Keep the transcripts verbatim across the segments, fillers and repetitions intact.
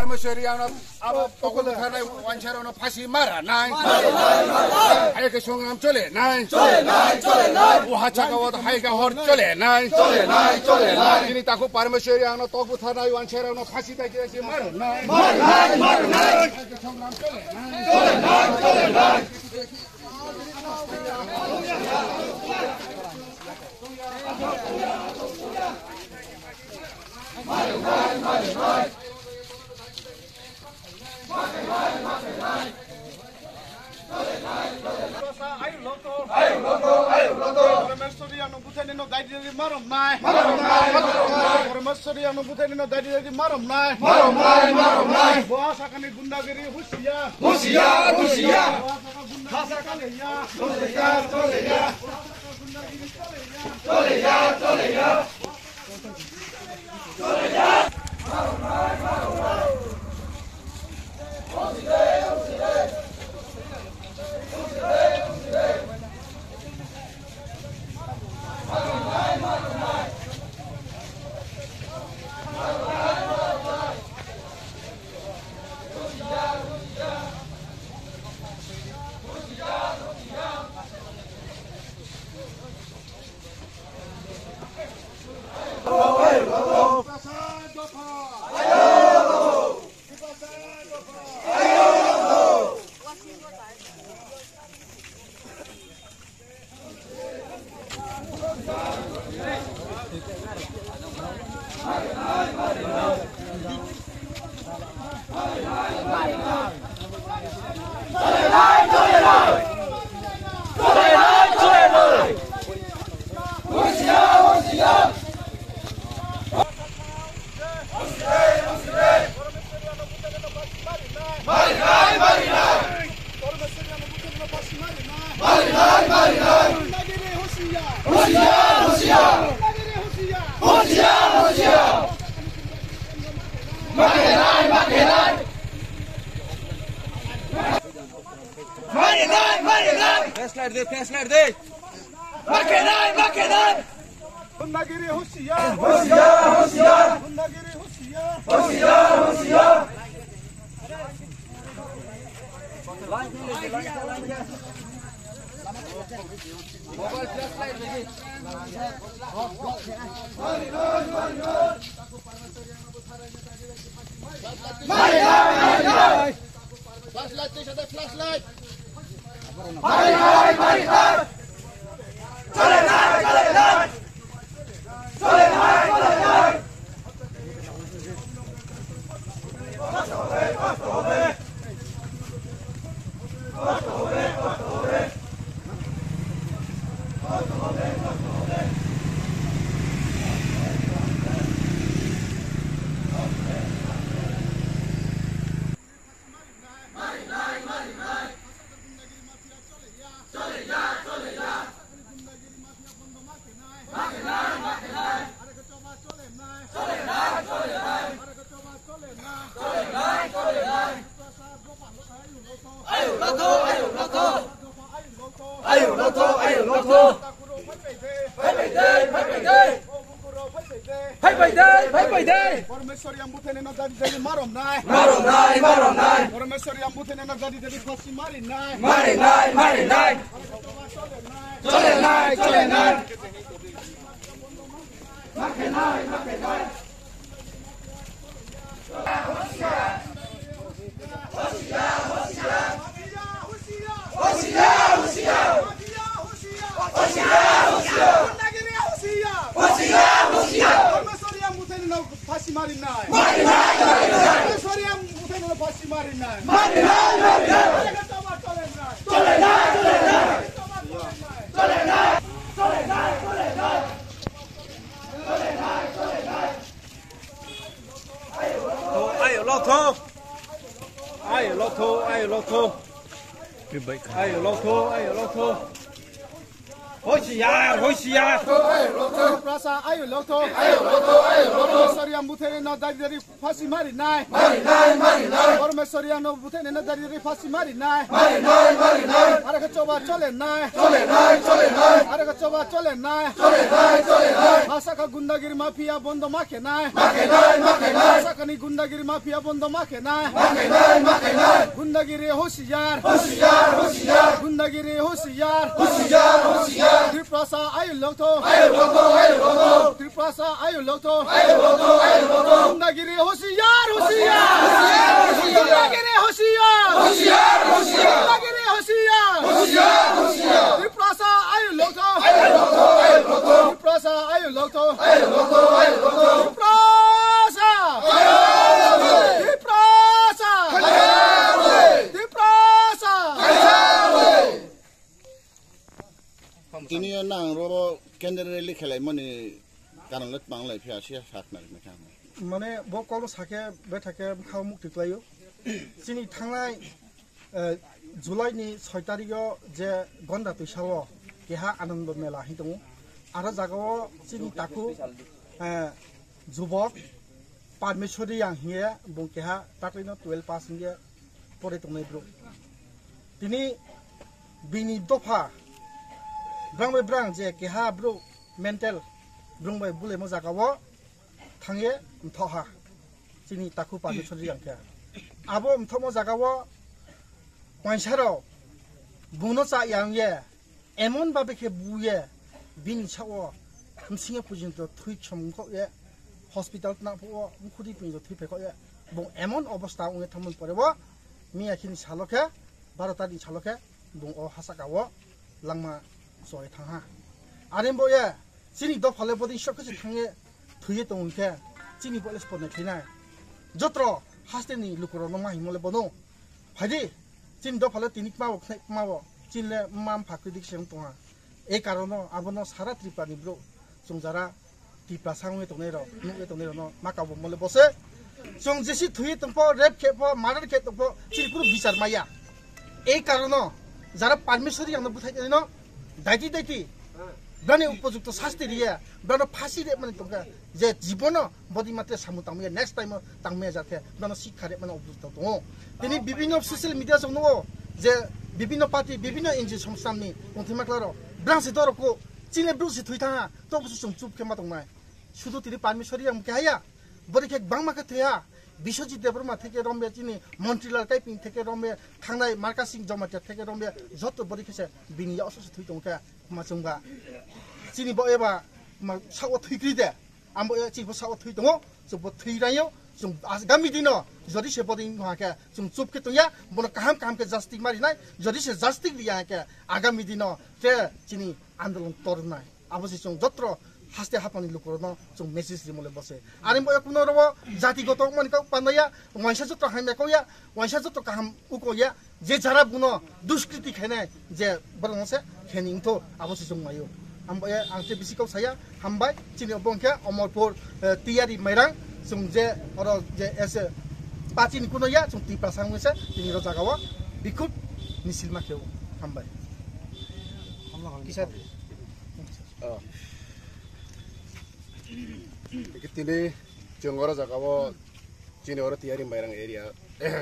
Parmeshwari ano abo tokol butharnai wancherano phasi mara nai. Hai ke songram chole nai. Chole nai, chole nai. Uha chaka wata hai ke hor chole nai. Chole nai, chole nai. Chini taku Parmeshwari ano tok butharnai wancherano phasi tai ke mara nai. Mara nai, mara nai. Hai ke songram chole nai. Chole nai, chole nai. Ayu loto, ayu loto, ayu loto. Parmeshwari ano buthai nino dai dai marom nai. Marom nai, marom nai. Parmeshwari ano buthai nino dai dai marom nai. Marom nai, marom nai. Bo asakani gundagiri husiya. Husiya, husiya. Bo asaka gundagiri khasa kale ya. Chole ya, chole ya. Bo asaka gundagiri khale ya. Chole ya, chole ya. Flashlight de, flashlight de. Makenai, makenai. Gundagiri husiya. Husiya, husiya. Gundagiri husiya. Husiya, husiya. Flashlight, flashlight. Ayo, lotho, ayo, lotho. Ayo, lotho, ayo, lotho. Phai phai de, phai phai de. Phai phai de, phai phai de. Parmeshwari ang buthai nino jadi jadi marom nai. Marom nai, marom nai. Parmeshwari ang buthai nino jadi jadi phasi mari nai. Mari nai, mari nai. Chole nai, chole nai. Phasi mari nai. Phasi mari nai. Phasi mari nai. Phasi mari nai. Chole nai, chole nai. Chole nai, chole nai. Chole nai, chole nai. Ayo lotho. Ayo lotho, ayo lotho. Ayo lotho, ayo lotho. Hoshiyar, hoshiyar. Tiprasa ayu lokto. Ayu lokto, ayu lokto. Soriyam buthene no dari dari Phasi mari nai. Mari nai, mari nai. Bormeswariano buthene na dari dari phasi mari nai. Mari nai, mari nai. Araka choba chole nai. Chole nai, chole nai. Araka choba chole nai. Chole nai, chole nai. Hasaka gundagiri mafia bondo makhe nai. Makhe nai, makhe nai. Hasakani gundagiri mafia bondo makhe nai. Makhe nai, makhe nai. Gundagiri hoshiyar. Hoshiyar, hoshiyar. Gundagiri hoshiyar. Hoshiyar, hoshiyar. Tiprasa ayu lokto. Ayu lokto, ayu lokto. Tiprasa ayu lokto. Ayu lokto, ayu lokto. Gundagiri hoshiyar, hoshiyar. Gundagiri hoshiyar. Hoshiyar, hoshiyar. Gundagiri hoshiyar. Hoshiyar, hoshiyar. Tiprasa ayu lokto. Ayu lokto, ayu lokto. Tiprasa ayu lokto. Ayu lokto, ayu lokto. Tiprasa. Tiprasa. Tiprasa. Tini o nang ro candle rally khelaimani karon le tang lai phiya siya sak nang mekha. Mane bo kol sake bethake bwkha mukti klaio. Chini thangnai, eh, July ni soi tarikh o je Gonda Tuisa o keha Anando Mela hin tongo. Aro jaga o chini taku, eh, jubok Parmeshwari yang hiye bung keha taklino twelve pass hiye pore tongnai bro. Tini bini dopha brang bai brang je keha bro mental brung bai bule mo jaga o thangye mthoha. Chini taku Parmeshwari yang khe abo mthomo jaga o wansaro bungno cha yang ye emon babe khe buye bini sao msinge pujinto thui chom wngkho ye hospital tna phuo mkhudi pujinto thui phekho ye bung emon obostha wngye thangmani pore bo miya khini salo khe baro tarikh salo khe bung o hasaka o langma choi thangha. Ani bo ye chini dophale bodi sok khe thangye thwiye tong khe chini bo le spot nai khinai. Jotro haste ni lukurok no mahimo le bono. Phaidi chini dophale tini kma bo khnai kma bo chini le mam phakri dik se tongha. Ei karono abono sara Tripura ni bro chungjara Tiprasa wngwi tongnai rok, nugwi tongnai rok no ma kabo mole bose. Chwng jesi thwi tongpho, rape khepho, murder khe tongpho, chini kunu bichar maya. Ei karono jara Parmeshwari yang no bwthai no daiti daiti brani upojukto sasti riya, brano phasi re mani tongka je jibono bodi matre samu tangmaya, next time o tangmaya jathe brano sikha re mani upojukto tongo. Tini bibinno social media jong nugo je bibinno party, bibinno N G O somstamni tongthima klaro brang se dorok ko chini bruk se thwi thanga to busi chwng chup khe ma tongnai. Sudu tini Parmeshwari yang khe haya. Bori khe bangma khe thwiha. Biswajit Debbarma theke rombe chini Montrilal Kaiping theke rombe thangnai Marka Singh Jamatia theke rombe joto bori khe se bini ya oso se thwi tong khe ma chwngba. Chini bo eba ma sao thwi kri de. Ambo e chini bo sao thwi tongo. Chwng bo thwi rayo. Chwng as-, gami dino jodi se bodi ha khe chwng chup khe tongya. Bono kaham kaham khe justice ma rinai. Jodi se justice riya khe agami dino te chini andolon tornai. Abo se chwng jotro haste haphangni lukurokno chwng message rimo le bose. Ani bo kuno robo jati goto mani kok pandaya, waisa jotro hai me koya, waisa jotro kaham ukoya, je jara buno duskriti khainai, je borokno se kheni wngtho, abo se chwng maio. Ambo e ang te bisi kok saya, hambai, chini obo hwnkhe Omorpur, eh, Tiyari Mairang, chwng je oro je ese pachini kuno ya, chwng Tiprasa wngwi se, chini ro jaga o bikhut misil ma kheo, hambai. Kisa Oh. Tini chwng oro jaga o chini oro Tiyari Mairang area,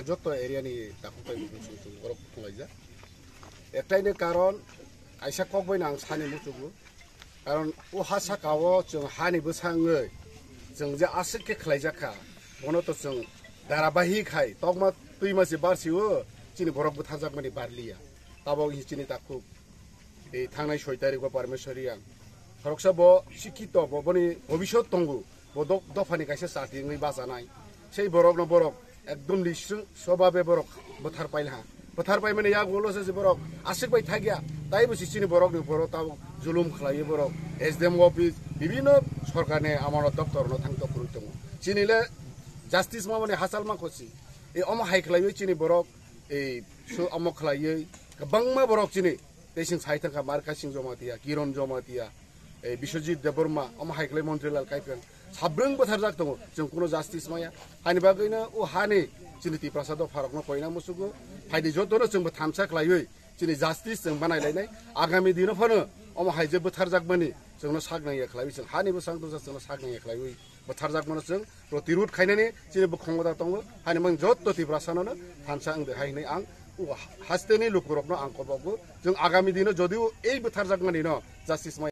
joto area ni takhuk bai muchung chung chung oro khwlaijak. Ektaini karon kaisa kok bai no ang sani muchungo. Karon o ha saka o chwng hani bwsa wngwi chwng je aswk khe khwlaijak kha, bono to chwng darabahi khai tokma twima se barsi o chini borok bwtharjakmani barliya. Tabok hi chini takhuk. Ei thangnai soi tarikh o Parmeshwari ang khoroksa bo sikito, bo boni bobisot tongo, bo do-, dophani kaisa chati wngwi bachanai. Sei borokno borok ekdom nising sobabe borok bwthar pailha. Bwthar paimani yagulo se borok aswk bai thakya, taibo se chini borokni borok tabuk julum khlaiwi borok S D M office, bibinno sorkarni amano doptorno thang tok phurwi tongo. Chini le justice mamani hachal ma khosi. Ei omo hai khlaiwi chini borok ei su omo khlaiwi kwbangma borok chini Tei chwng sai thangkha Marka Singh Jamatia, Kiron Jamatia, eh, Biswajit Debbarma, omo hai khlai Montrilal Kaipeng. Sabrwng bwtharjak tongo, chwng kuno justice maya. Hani bagwino o hani chini Tiprasa dopharokno koina muchugo. Phaidi jotono chwngbo thamsa khlaiwi chini justice chwng banai lainai. Agami dino phano Omo hai je bwtharjakmani chwngno sak nangya khlaiwi, chwng hani bwsang tongsa chwngno sak nangya khlaiwi bwtharjakmano chwng protirud khainani chini bukhongo da tongo. Hani mang jotto Tiprasano no thansa ang de hai hinwi ang o hasteni lukurokno ang kobogo. Chwng agami dino jodio ei bwtharjakmani no justice